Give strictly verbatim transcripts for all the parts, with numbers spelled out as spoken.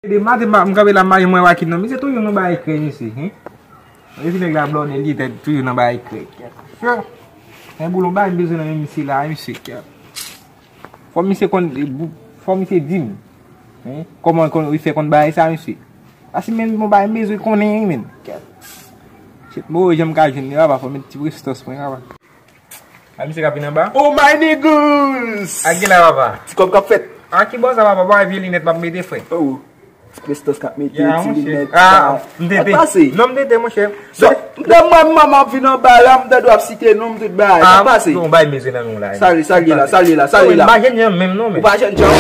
De maten, m kanpe la, m mache mwen Wakim nan. Misye toujou nan bagay krèy, misye, hein? Epi nèg la blòdè, li tèt toujou nan bagay krèy. Kèt. Men boulon bagay m bezwen nan men misye la, misye, kèt. Fò misye konn, fò misye di m, hein? Kòman konn, li fè konn bagay sa, misye? Paske men bon bagay m bezwen konnen, men. Kèt. Shit, mo, jan m ka jwenn li, papa, fò m met ti prestans mwen, papa. A, misye k ap vin anba? Oh my niggas! A, gen la, papa. Ti kòb k ap fèt. A, ki bò sa, papa? Ba vye linèt m ap mete, frè. Oh. Ti prestans k ap mete, ti linèt. A, m tete. Sa k pase? Non, m tete, monchè. M tande mwen, manman ap vin anba la, m tande w ap site non m tout bagay. Sa k pase? Yon bagay mezwe nan nou la. Sa li, sa li la, sa li la, sa li la. M pa jèn jan menm non, men. Ou pa jèn jan.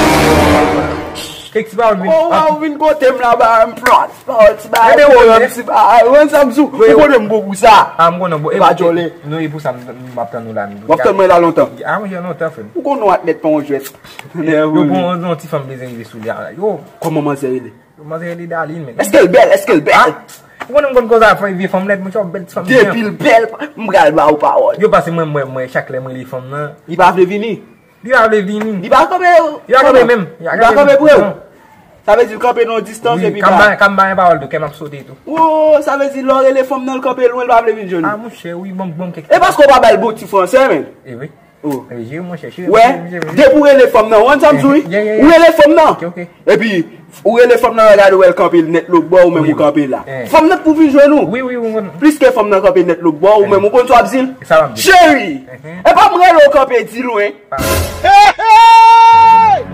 Kèk ti pawòl vin. Oh, ou vin kote m la, ba m plòt. Pawòl ti bagay, ti bagay, rann sa m sou. Ou konnen m bon pou sa. A, m konnen, bon, e pa djòle. Non, e pou sa m, m ap tann ou la. W ap tann mwen la lontan. A, mwen jè lontan, frè m. Ou konnen w ak nèt pa yon jwèt. Yo, bon, yon ti fanm bezwen rive sou li a. Yo. Kòman manzè rele? Yo, manzè rele Darline, men. Èske l bèl? Èske l bèl? Ou konnen m konn koze avè vye fanm nèt, mwen se yon bèl ti fanm. Depi l bèl, m pral ba ou pawòl. Yo, pase mwen, mwen, mwen, chak lè m rele fanm nan. Li pa vle vini. Li pa vle vini. Li pa kanpe. Li pa kanpe menm. Li pa kanpe pou yo. Sa vle di l kanpe nan yon distans epi ba. Kan m ba yon pawòl tou, kè m ap sote tou. Wo, sa vle di lè w rele fanm nan, l kanpe lwen, l pa vle vin jwenn ou. A, monchè, wi, ban m, ban m kèk. E paske w pa ba l bon ti fransè, men. E wi. Oh. E, jere, monchè, jere. Wè, depi w rele fanm nan, w konn sa m di w, wi? Ou rele fanm nan. Ok, ok. Epi, ou rele fanm nan, gade, wè l kanpe nèt lòt bò, ou menm ou kanpe la. Fanm nan pou vin jwenn ou. Wi, wi, wi, wi. Pliske fanm nan kanpe nèt lòt bò, ou menm ou konn sa w ap di l. Sa w ap di. Cheri! E pa m rele w kanpe di lwen. Hey, hey!